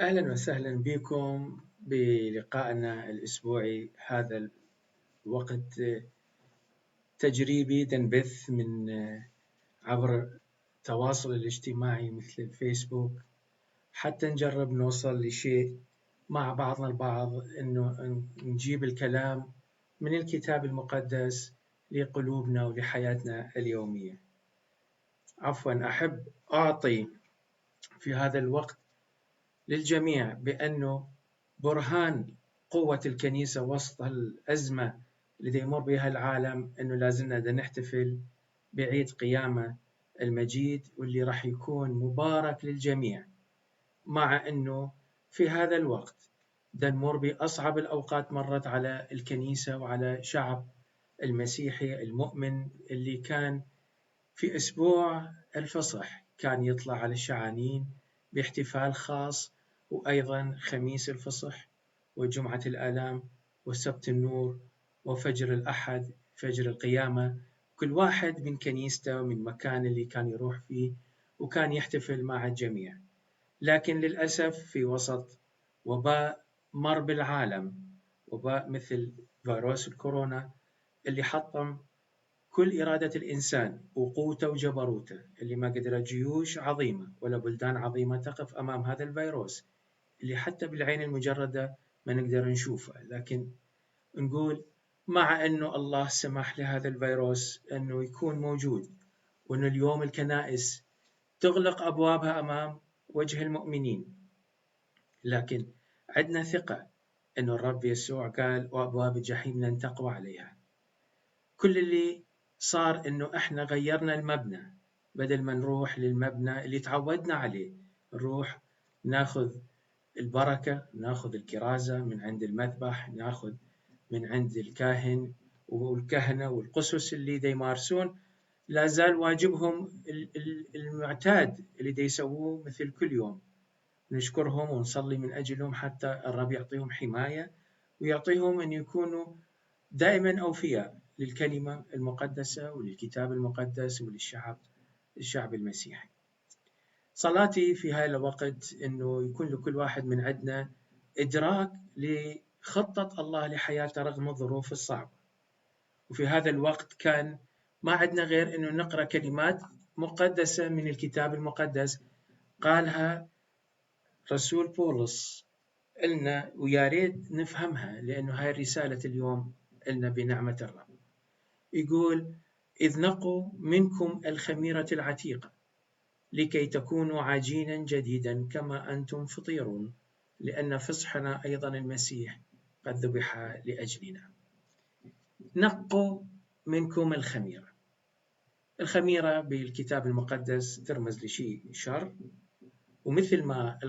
أهلا وسهلا بكم بلقائنا الأسبوعي. هذا الوقت تجريبي تنبث من عبر التواصل الاجتماعي مثل الفيسبوك حتى نجرب نوصل لشيء مع بعضنا البعض، إنه نجيب الكلام من الكتاب المقدس لقلوبنا ولحياتنا اليومية. عفوا، أحب أعطي في هذا الوقت للجميع بأنه برهان قوة الكنيسة وسط الأزمة اللي يمر بها العالم، أنه لازلنا نحتفل بعيد قيامة المجيد واللي راح يكون مبارك للجميع، مع أنه في هذا الوقت نمر بأصعب الأوقات مرت على الكنيسة وعلى شعب المسيحي المؤمن، اللي كان في أسبوع الفصح كان يطلع على الشعانين باحتفال خاص، وأيضا خميس الفصح وجمعة الآلام وسبت النور وفجر الأحد فجر القيامة، كل واحد من كنيسته ومن مكان اللي كان يروح فيه وكان يحتفل مع الجميع. لكن للأسف في وسط وباء مر بالعالم، وباء مثل فيروس الكورونا اللي حطم كل إرادة الإنسان وقوته وجبروته، اللي ما قدرت جيوش عظيمة ولا بلدان عظيمة تقف أمام هذا الفيروس اللي حتى بالعين المجردة ما نقدر نشوفه. لكن نقول مع أنه الله سمح لهذا الفيروس أنه يكون موجود، وأنه اليوم الكنائس تغلق أبوابها أمام وجه المؤمنين، لكن عندنا ثقة أنه الرب يسوع قال وأبواب الجحيم لن تقوى عليها. كل اللي صار أنه إحنا غيرنا المبنى، بدل ما نروح للمبنى اللي تعودنا عليه، نروح ناخذ البركة، ناخذ الكرازة من عند المذبح، ناخذ من عند الكاهن والكهنة والقسس اللي دي يمارسون لا زال واجبهم المعتاد اللي دي يسووه مثل كل يوم. نشكرهم ونصلي من أجلهم حتى الرب يعطيهم حماية ويعطيهم أن يكونوا دائما أوفياء للكلمة المقدسة وللكتاب المقدس وللشعب المسيحي. صلاتي في هذا الوقت أنه يكون لكل واحد من عندنا إدراك لخطة الله لحياته رغم الظروف الصعبة. وفي هذا الوقت كان ما عندنا غير أنه نقرأ كلمات مقدسة من الكتاب المقدس قالها رسول بولس لنا، ويا ريت نفهمها لأنه هاي رسالة اليوم لنا بنعمة الرب. يقول: إذ نقوا منكم الخميرة العتيقة لكي تكونوا عجينا جديدا كما أنتم فطيرون، لأن فصحنا أيضا المسيح قد ذبح لأجلنا. نقوا منكم الخميرة. الخميرة بالكتاب المقدس ترمز لشيء شر، ومثل ما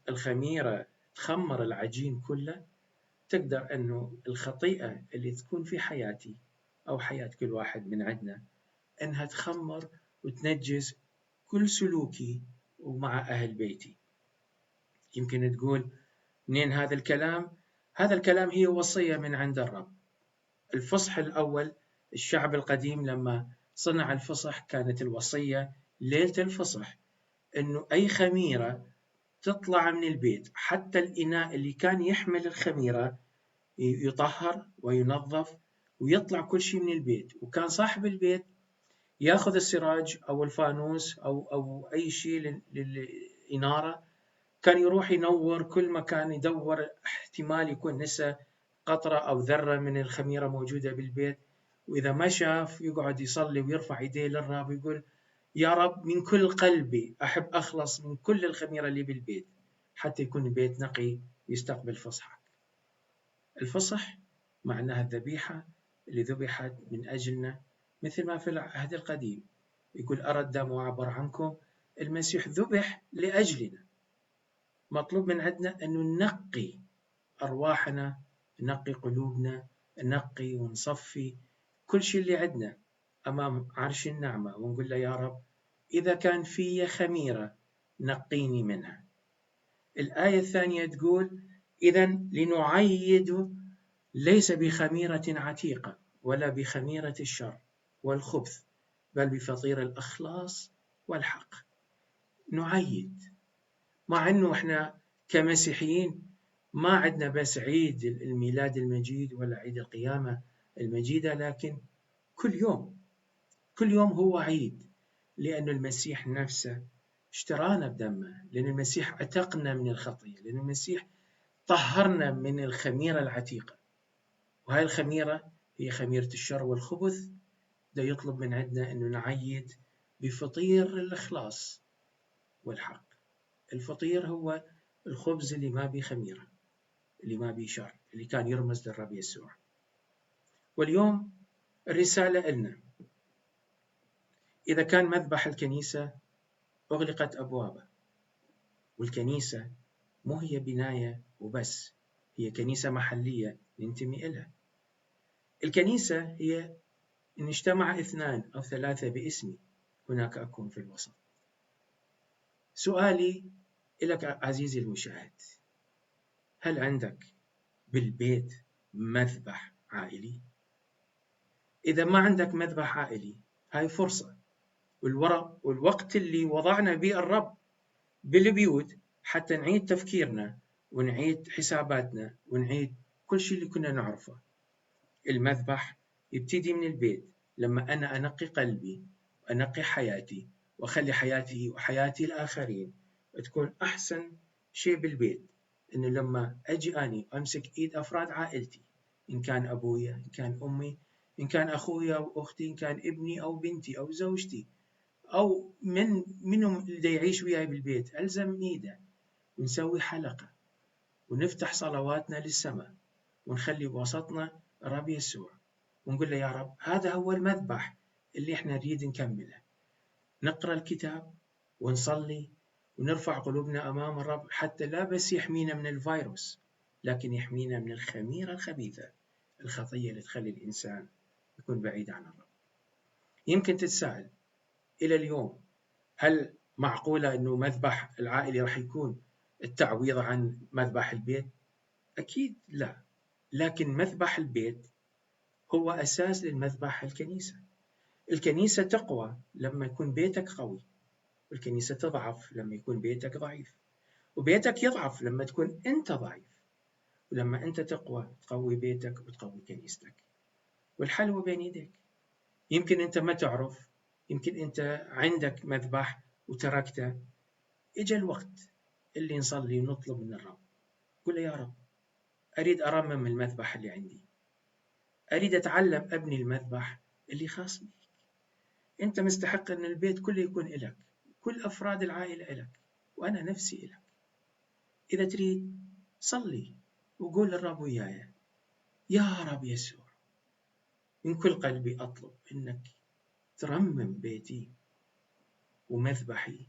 الخميرة تخمر العجين كله، تقدر أنه الخطيئة اللي تكون في حياتي أو حياة كل واحد من عندنا أنها تخمر وتنجس كل سلوكي ومع أهل بيتي. يمكن تقول منين هذا الكلام؟ هذا الكلام هي وصية من عند الرب. الفصح الأول، الشعب القديم لما صنع الفصح كانت الوصية ليلة الفصح أنه أي خميرة تطلع من البيت، حتى الإناء اللي كان يحمل الخميرة يطهر وينظف ويطلع كل شيء من البيت. وكان صاحب البيت ياخذ السراج أو الفانوس أو أي شيء للإنارة، كان يروح ينور كل مكان، يدور احتمال يكون نسى قطرة أو ذرة من الخميرة موجودة بالبيت. وإذا ما شاف يقعد يصلي ويرفع يديه للرب ويقول: يا رب من كل قلبي أحب أخلص من كل الخميرة اللي بالبيت حتى يكون البيت نقي يستقبل فصحك. الفصح معناها الذبيحة اللي ذبحت من أجلنا، مثل ما في العهد القديم يقول: أرى الدم وأعبر عنكم. المسيح ذبح لأجلنا. مطلوب من عندنا أنه ننقي أرواحنا، ننقي قلوبنا، ننقي ونصفي كل شيء اللي عندنا أمام عرش النعمة، ونقول له: يا رب إذا كان في خميرة نقيني منها. الآية الثانية تقول: إذن لنعيد ليس بخميرة عتيقة ولا بخميرة الشر والخبث، بل بفطير الإخلاص والحق. نعيد، مع أنه إحنا كمسيحيين ما عندنا بس عيد الميلاد المجيد ولا عيد القيامة المجيدة، لكن كل يوم هو عيد، لأن المسيح نفسه اشترانا بدمه، لأن المسيح عتقنا من الخطية، لأن المسيح طهرنا من الخميرة العتيقة. وهاي الخميرة هي خميرة الشر والخبث. ده يطلب من عندنا أنه نعيد بفطير الإخلاص والحق. الفطير هو الخبز اللي ما بيه خميرة، اللي ما بيه شر، اللي كان يرمز للرب يسوع. واليوم الرسالة لنا، إذا كان مذبح الكنيسة أغلقت أبوابه، والكنيسة مو هي بناية وبس، هي كنيسة محلية ننتمي إلها. الكنيسة هي إن اجتمع 2 أو 3 باسمي هناك أكون في الوسط. سؤالي لك عزيزي المشاهد، هل عندك بالبيت مذبح عائلي؟ إذا ما عندك مذبح عائلي، هاي فرصة والوقت اللي وضعنا به الرب بالبيوت حتى نعيد تفكيرنا ونعيد حساباتنا ونعيد كل شيء اللي كنا نعرفه. المذبح يبتدي من البيت، لما أنا أنقي قلبي وأنقي حياتي وأخلي حياتي وحياتي الآخرين تكون أحسن شيء بالبيت. إنه لما أجي أني أمسك إيد أفراد عائلتي، إن كان أبويا، إن كان أمي، إن كان أخويا أو أختي، إن كان ابني أو بنتي أو زوجتي، أو منهم اللي يعيش وياي بالبيت، ألزم إيده ونسوي حلقة ونفتح صلواتنا للسماء ونخلي بوسطنا الرب يسوع ونقول له يا رب هذا هو المذبح اللي احنا نريد نكمله. نقرأ الكتاب ونصلي ونرفع قلوبنا أمام الرب، حتى لا بس يحمينا من الفيروس، لكن يحمينا من الخميرة الخبيثة، الخطية اللي تخلي الإنسان يكون بعيد عن الرب. يمكن تتساءل إلى اليوم، هل معقولة أنه مذبح العائلي راح يكون التعويض عن مذبح البيت؟ أكيد لا، لكن مذبح البيت هو أساس للمذبح الكنيسة. الكنيسة تقوى لما يكون بيتك قوي، والكنيسة تضعف لما يكون بيتك ضعيف، وبيتك يضعف لما تكون أنت ضعيف. ولما أنت تقوى تقوي بيتك وتقوي كنيستك، والحل هو بين يديك. يمكن أنت ما تعرف، يمكن أنت عندك مذبح وتركته. إجا الوقت اللي نصلي ونطلب من الرب، قل يا رب أريد أرمم المذبح اللي عندي، أريد أتعلم أبني المذبح اللي خاص بي. أنت مستحق أن البيت كله يكون إلك، كل أفراد العائلة إلك، وأنا نفسي إلك. إذا تريد صلي وقول للرب وياي، يا رب يسوع من كل قلبي أطلب أنك ترمم بيتي ومذبحي،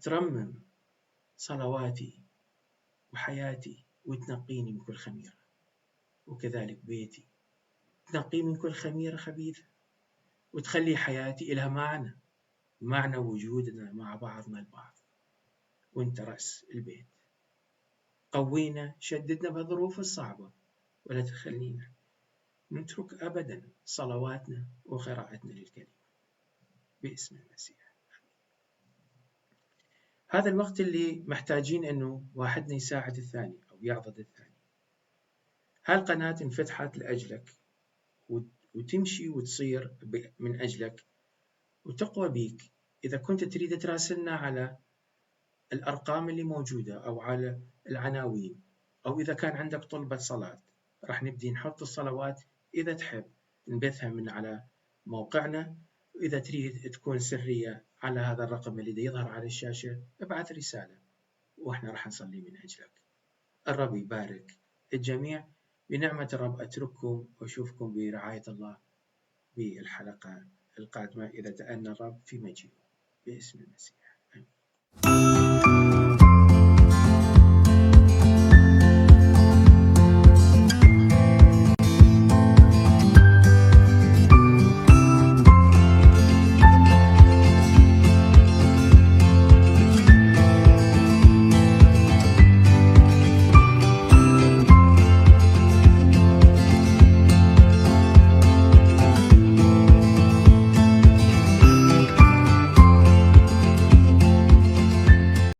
ترمم صلواتي وحياتي، وتنقيني من كل خميرة، وكذلك بيتي تنقيه من كل خميرة خبيثة، وتخلي حياتي إلها معنى وجودنا مع بعضنا البعض. وانت رأس البيت، قوينا، شددنا بالظروف الصعبة، ولا تخلينا نترك أبدا صلواتنا وقراءتنا للكلمة، باسم المسيح. هذا الوقت اللي محتاجين أنه واحدنا يساعد الثاني أو يعضد الثاني. هالقناة انفتحت لأجلك وتمشي وتصير من أجلك وتقوى بيك. إذا كنت تريد تراسلنا على الأرقام اللي موجودة أو على العناوين، أو إذا كان عندك طلبة صلاة، راح نبدي نحط الصلوات. إذا تحب نبثها من على موقعنا، وإذا تريد تكون سرية على هذا الرقم اللي يظهر على الشاشة، ابعث رسالة وإحنا راح نصلي من أجلك. الرب يبارك الجميع. بنعمة الرب أترككم وأشوفكم برعاية الله بالحلقة القادمة إذا تأنى الرب في مجيئه، باسم المسيح. آمين.